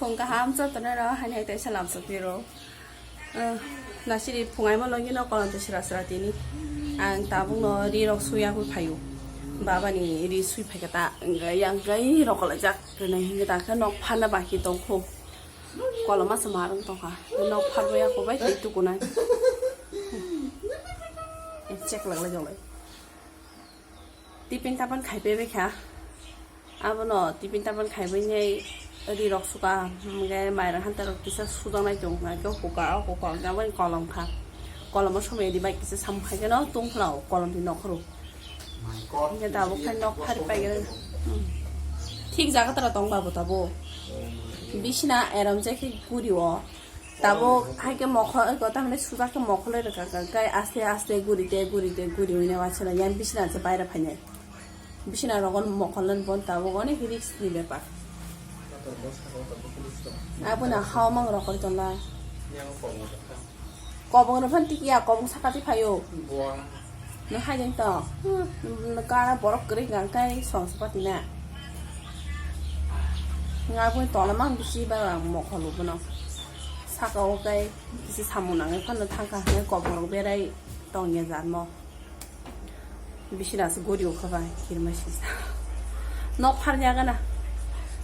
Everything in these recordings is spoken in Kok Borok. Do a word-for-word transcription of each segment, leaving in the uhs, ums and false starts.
Phung kaham jotono rw, hani hai teisa lamsa phiro. Ah, nasiri phungaima logi no kolom te sra sra tini. Ang tabuk no ri rok suya khe phaio. Baba ni ri sui phaikha ta, wngkha yang kai rok kolajak. Rwnai hingkhe ta khe nok pharna baki tongkho. Kolom masa marwng tongkha. Nok pharbai ako bai tei tukunai. Check laglai jonglai. Tipin tapan khaipai bai kha. Abono tipin tapan khaibai nai ri rok suka, hingke mairang hanta rok kisa sujaknai tong kha, khe huka, o huka, hingke aboni kolom kha. Kolomo somoi di bai kisa samung khai khe no tong phano kolom di nokhoro. Hingke tabuk khai nok phari pai khe, hmm. Thik jaga tara tong ba bo tabuk. Bisina eram je khe guri o. Tabuk hai khe mokol, eko tamni sujak khe mokol rwkha kha, kai aste aste guri te, guri te, guri hwnwi wasana yang bisina se baira phainai. Bisina rogon mokol nani bon tabuk onek risk ni bepar. Aboni hao mang rokoi tonla. Kobong rw phan tikiya, kobong sakati phaio. No hai jeng to. Hmm, gara borok kwrwi kha kai song sapati na. Nga bo tola mang bisi ba mokol bo no. Saka o kai kisi samung nangwi phano thangkha hwnwi kobong rok berai tongya jar mo. Bisi nas gori o kha bai kirma sisa. Nok phar ya gana.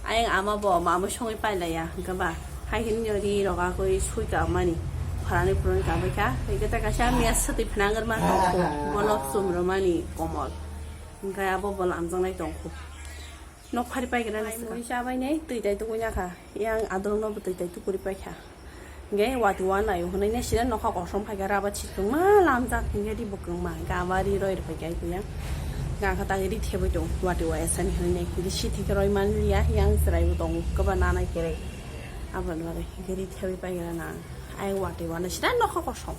Ayang ama bo mamo songwi pailaya hwnkha ba. Hai hini ri rok akoi sui ka mani. Pharani puroni ka bai kha. Hwnkhe ta kaisa miya swtwi phnangor ma tongkho. Bono chumrwmani komol. Hwnkhe abo bo lamjaknai tongkho. Nok phari pai gana nai mui chabai nai twi tai tukui na kha. Yang adrong no bo twi tai tukuri pai kha. Hwnkhe wati wan lai hwnwi nai sida nokha kosom phai kha raba chikung ma lamjak hwnkhe ri bwkung ma gaba ri roi rw phai kha kuya. Ga kha ta ri theboi tong wati wa esani hwnwi nai hwnkhe si thik roi man liya yang chwrai bo tongo kwba nanai kere. Aboni bagwi hwnkhe ri theboi pai gana na ai wati wan sida nokha kosom.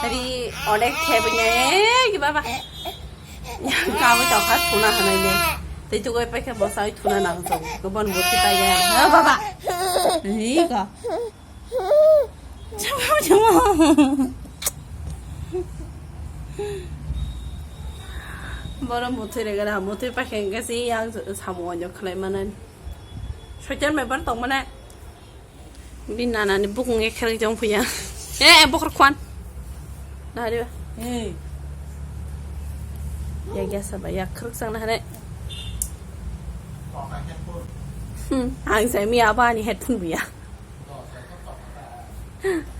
Ri onek thebwi nai, eh, ki baba. Kabui tokha thuna hanai ne. Tei tugai paikha bosai thuna nang jong. Kebon buti paikha. Ha, baba. Ni ka. Boro muthwi regara, muthwi paikha hwnkhe se yang samung onyok khlai manani. Soitan bai bar tong mane. Bini nanani bukung ekherek jong puya. Eh, eh, bokhor khwan. Nari ba. Hey. Ya gya sa ba, ya khruk sang na hane. Hmm, ang sai mi aba ni headphone buya.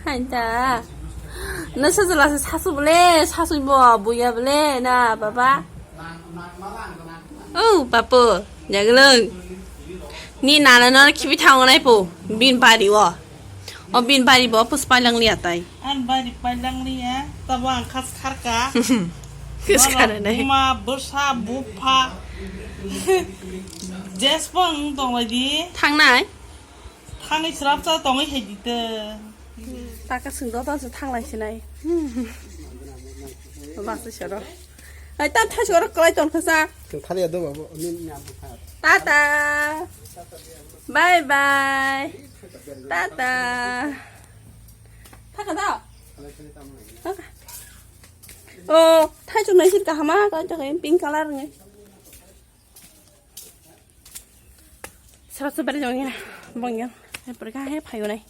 Hanta. Na sa jala sa sasu bole, sasu bo buya bole, na baba. Oh, bapu, jaglung. Ni nana no khibi thango nai po, bin bari o. O bin bari bo pus pailang liya tai. An bari pailang liya, tabo ang khas kharka. Khas khara nai. Buma, bwsa, bupha. Jespo ang tong lai di. Thang nai. Thangwi srapsa tongwi hai di te. Taka sung do tong se thang lai sinai. Basa sero. Ai ta thai sero klai ton khasa. Thang thali ado babu. Ni ni am kha. Tata. Bye bye. Tata. Thaka da. Thaka. Oh, thai chung nai sir kahama ka jaka pink color ngai. Srap srap bari jong ya, bong ya. Hai pergi hai phayo nai.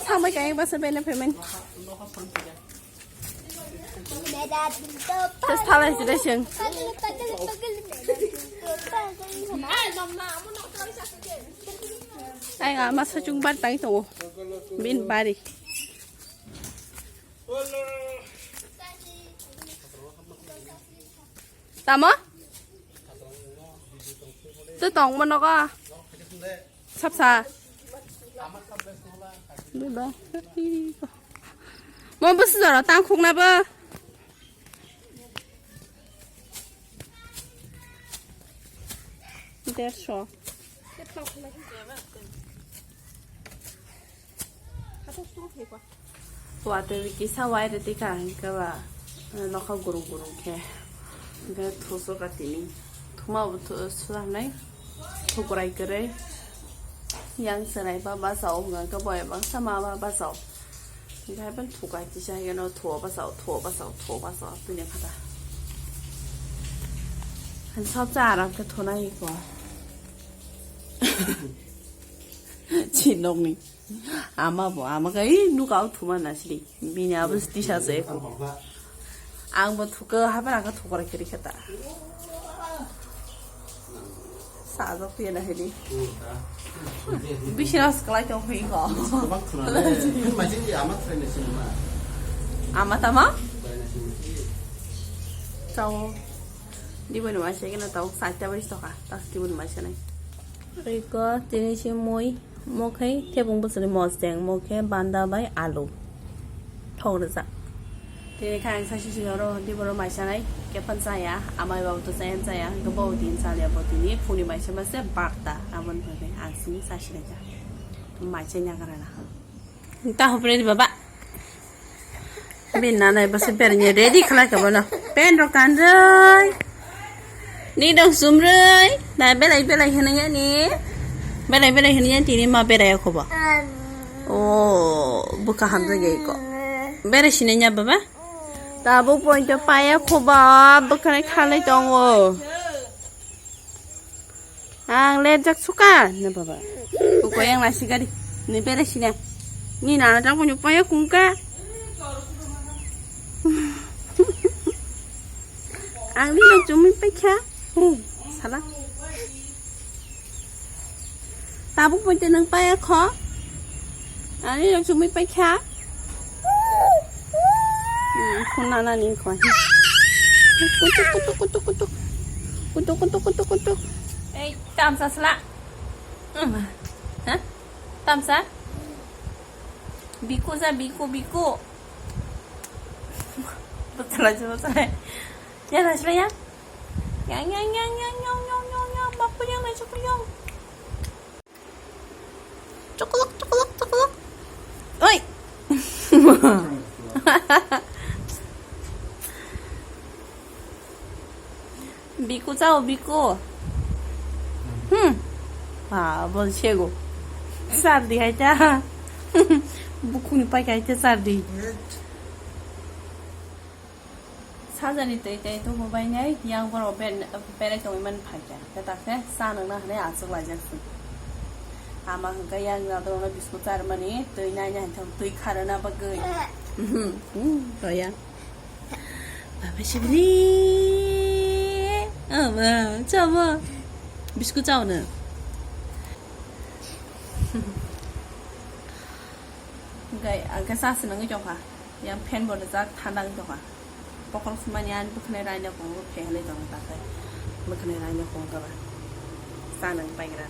Sampai kayak bahasa bela payment. Terus thalai sudah sing. Ai nggak masa jumpa tang itu. Bin bari. Tamo? Tu tong mo nogo. Sapsa. Mo bwswk jora tang khuk na bo. Dersho. Watwi kisa wai rwtwi kha, hwnkhe ba nokha gurung gurung khe. Hwnkhe thusu ka tini. Ma bo thu-, sulamnai. Thukwrai kwrwi. Yang chwrai ba bachao hwnka khe boy bangsa ma ba bachao. Hingke hai ban thukwrai kisa hai no thuo bachao, thuo bachao, thuo bachao, tini phata. Han sab cha aram khe thunai ko. Chinokni. Ama bo, ama khe, "Ih, nuka o thuma na sidi." Bini abo tisa se ko. Ang bo thuka, habar ang khe thukra kiri khe ta. Sajak piya na hini. Bisi ras kalai tong hui ko. Ama tama? Chao. Di bo ni mai se kena tao, saita bai stoka. Tas di bo ni mai se nai. Iko, tini si moi. Mo khe thebung bwswkni mosdeng, mo khe banda bai alu thok rwjak. Tini khe ang saisi sini oro di borok mai sanai, khe phan chaya, amai babu to chaya chaya, hwnkhe bo din chaliya bo tini phuni mai se mase barta, aboni bagwi ang sini sasi naijak. Mai se nyagra na. Ta hopre di baba. Bini nanai bwswk berainya ready khlai kha bono. Pen rok kanjai. Ni dong sumrui. Na belai belai hinwi ya ni. Belai belai hinwi ya tini ma berai ya khoba. O bwkha hamjak ya iko. Berai sinai ya baba. Tabuk pointo paya khoba bwkhanai khalai tongo. Ang lepjak suka na baba. Ko koyang nasi gari. Ni bere sina. Ni nana jang punyo paya kungka. Ang ni nang chumi paikha. Hei, sala. Tabuk punyo nang paya kho. Ani rok chumui paikha. Hmm, khuna nani khwa. Kutuk, kutuk, kutuk, kutuk. Kutuk, kutuk, kutuk, kutuk. Ei, tamsa sla. Hmm. Ha? Tamsa? Biku ja, biku, biku. Betul aja, betul. Ya, lah, sila, ya. Yang, yang, yang, yang, yang, yang, yang, yang. Baku yang, lah, cukup yang. Chokolok, chokolok, chokolok. Oi. Biku chao, biku. Hmm. Ah, bol chego. Sardi hai ta. Bukhuni pai kai ta sardi. Sajani twi tei tubu bainai yang borok ben-, berai tongwi man phaikha. Khe takhe cha nungna hwnwi achuk laijak se. Ama hwnkhe yang nadorno biskut charwmani twi naina hwnthang twi kharwna bagwi. Mhm. Hmm, toya. Baba sibili. Oh, wow, chabo. Biskut chaono. Hwnkhe, hwnkhe cha se nungwi tongkha. Yang fan bo rijak, thanda wng tongkha. Pokolok sumani ani bwkhwnai raina kungo phehalai tongo takhai. Bwkhwnai raina kungo kaba. Cha nang paigra.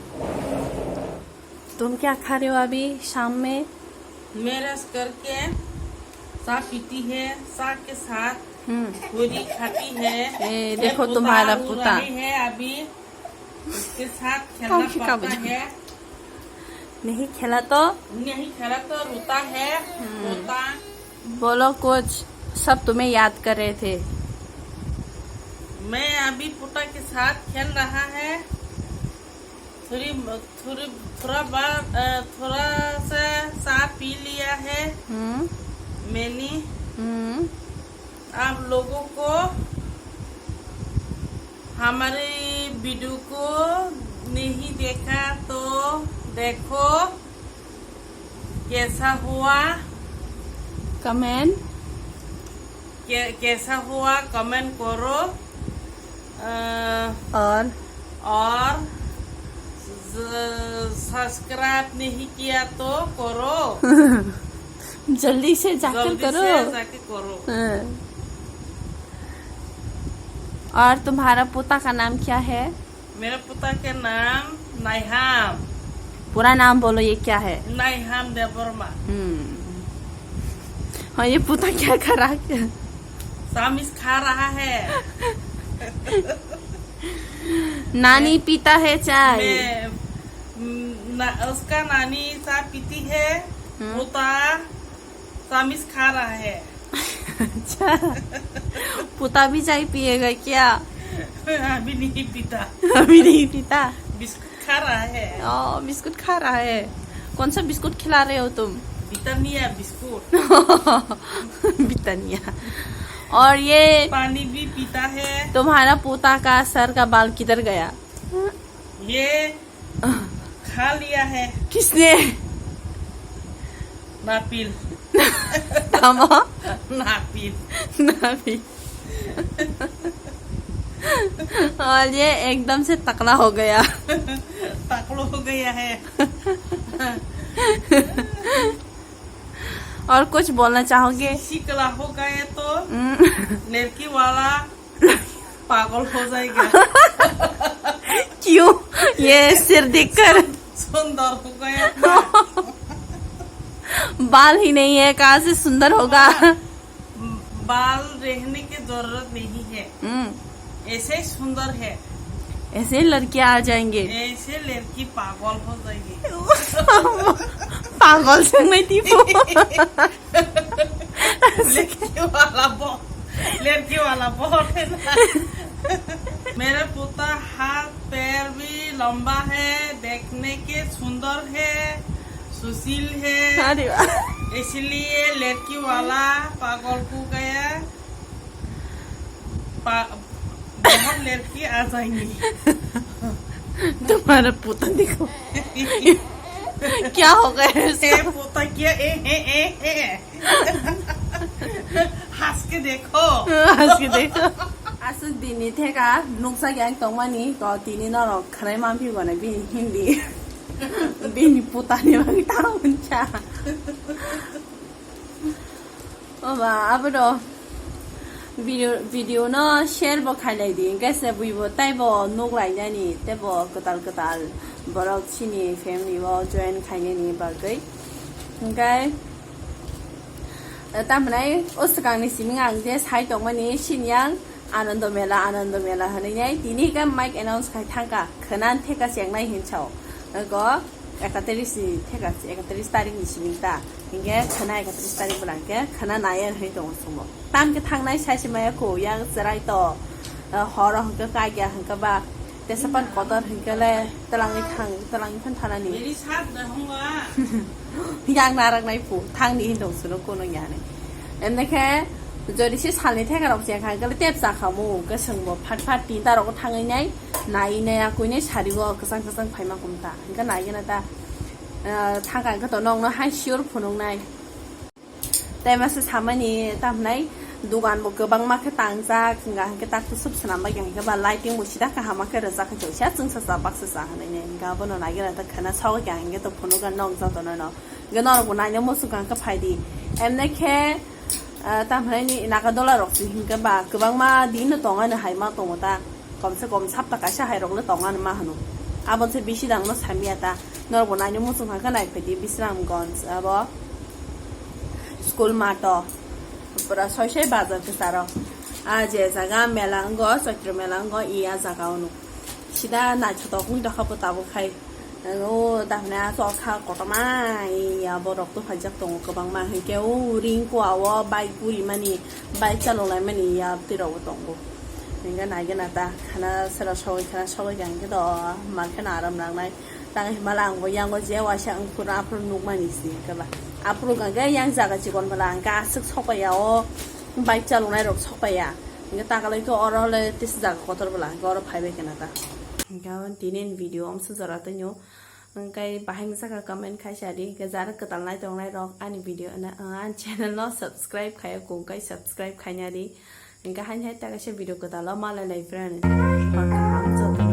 तुम क्या खा रहे हो अभी शाम में? मेरा करके चाय पीती है, चाय के साथ हम्म। पूरी खाती है। ए, ये देखो पोता तुम्हारा रो पोता। रही है अभी। उसके साथ खेलना पड़ता है। नहीं खेला तो? नहीं खेला तो रोता है, हम्म। रोता। बोलो कुछ, सब तुम्हें याद कर रहे थे। मैं अभी पोता के साथ खेल रहा है। थोड़ी, थोड़ी, थोड़ा बार, अ, थोड़ा सा चाय पी लिया है हम्म। मैंने। हम्म। आप लोगों को हमारे वीडियो को नहीं देखा तो देखो कैसा हुआ। कमेंट। कै-, कैसा हुआ कमेंट करो। अ, और? और ज-, सब्सक्राइब नहीं किया तो करो। जल्दी से जाकर जल्दी करो। से जाके करो। हाँ। और तुम्हारा पोता का नाम क्या है? मेरा पोता का नाम नाइहाम। पूरा नाम बोलो, ये क्या है? नाइहाम देववर्मा। हम्म। हाँ, ये पोता क्या कर रहा है? चामिस खा रहा है। नानी पीता है चाय। मैं, ना, उसका नानी चाय पीती है। हम्म। पोता चामिस खा रहा है। अच्छा, पोता भी चाय पिएगा क्या? अभी नहीं पीता। अभी नहीं पीता। बिस्कुट खा रहा है। ओ, बिस्कुट खा रहा है। कौन सा बिस्कुट खिला रहे हो तुम? Britannia biscuit. ब्रिटानिया। और ये पानी भी पीता है। तुम्हारा पोता का सर का बाल किधर गया? ये खा लिया है। किसने? नापिल। Tamo? नापिल। Napi. और ये एकदम से टकला हो गया। टकला हो गया है। और कुछ बोलना चाहोगे? शिकला हो गए तो हम्म। लड़की वाला पागल हो जाएगा। क्यों? ये सिर देखकर? सुंदर हो गया ना। बाल ही नहीं है, कहाँ से सुंदर होगा? हाँ, बाल रहने की जरूरत नहीं है। हम्म। ऐसे ही सुंदर है। ऐसे ही लड़कियां आ जाएंगे। ऐसे लड़की पागल हो जाएगी। पागल से नहीं थी वो। लड़की वाला बहुत, लड़की वाला बहुत है ना। मेरा पोता हाथ पैर भी लंबा है, देखने के सुंदर है, सुशील है। अरे वाह। इसलिए लड़की वाला पागल हो गया। पा-, बहुत लड़की आ जाएंगी। तुम्हारा पोता देखो। क्या हो गया इसका? ए पोता क्या? ए, ए, ए, ए। हंस के देखो। Hais ke dekho. Aswk dini theka nukjak yang tongmani, to tini norok khwnai manphi gone bini Hindi. Bini putani bagwi tamo hwncha. Oba, abono video, video no share bo khailai di. Hwnkhe se buibo taibo nuk lainani, teibo kwtal kwtal borok chini family o join khainani bagwi. Hwnkhe, eh, tamhinai o swkangni simi ang je sai tongmani sini yang Anando Mela, Anando Mela hwnwi nai tini hwnkhe mic announce khai thangkha, khwna theka chengnai hinwi sao. Ego ekatris ni theka, ekatris tarik ni simi ta. Hinkhe khwna ekatris tarik bwla hinkhe khwna naiya hinwi tongo chwngbo. Tam khe thangnai sai se maya kho, yang chwrai to, eh, horo hinkhe kaikya hinkhe ba, tesapan kotor hinkhe le twlangwi thang, twlangwi phan thanani. Yang narak nai phu, thangni hin dong suno kono yani. Emne khe jodi se salni theka rok cheng kha hinkhe le tep cha khamu, hinkhe chwngbo phat phat tin ta rok thangwi nai, nai nai akui nai sari o kwchang kwchang phaima kumta. Hinkhe nai gana ta, eh, thangka hinkhe to nokno hai sure phunuknai. Tei masa samani tamnai dugan bo kwbangma khe tangjak, hwnka hinkhe tak kusuk swnam bai hinkhe ba lighting bo sida kaham khe rwjak khe chwngsa chwngsa cha baksa cha hinwi hinkhe abono naigra ta khwna sogwi kha hinkhe to phunugo nok jotono no hinkhe norok bo naina muchung kha hinkhe phaidi. Emne khe, ah, tamhinai ni nagadola rok se hinkhe ba kwbangma din no tongo ani hai ma tongo ta. Komse kom sapta kaisa hai rok le tong ani ma hwno. Abo se bisi dang no samya ta. Norok bo naina muchung kha khe nai phaidi Bisramganj abo school mato. Pura soi soi bazar kwcharo. A je jaga mela wngo, Chaitro mela wngo, iya jaga ono. Sida naithotok wng tongkha bo tabuk hai. O dahna chokha kotorma iya borok tongphaijak tongo kwbangma, hinkhe o ring kua o bike gurimani, bike chalok laimani iya twi rok bo tongo. Hinkhe naigena ta khana sera sogwi khana sogwi kha hinkhe to mankhe na aram nangnai. Tang himala ang bo yango je waisa wngphuru aphuru nukmani si hinkhe ba. Aphuru hinkhe yang jaga chikon bwla hinkhe aswk sokpaiya o bike chaloknai rok sokpaiya. Hinkhe takalai khe oro le tisa jaga kotor bwla hinkhe oro phaibai khana ta. Hinkhe tini ni video omsa jora tongyo. Hinkhe bahai wngsa kha comment khaisa di. Hinkhe jara kwtal nai tongnai rok ani video no, ani channel no subscribe khaiya kung khe subscribe khaina di. Hinkhe haini hai ta kaisa video kwtal o malai lai friend. Hor kaham chwng.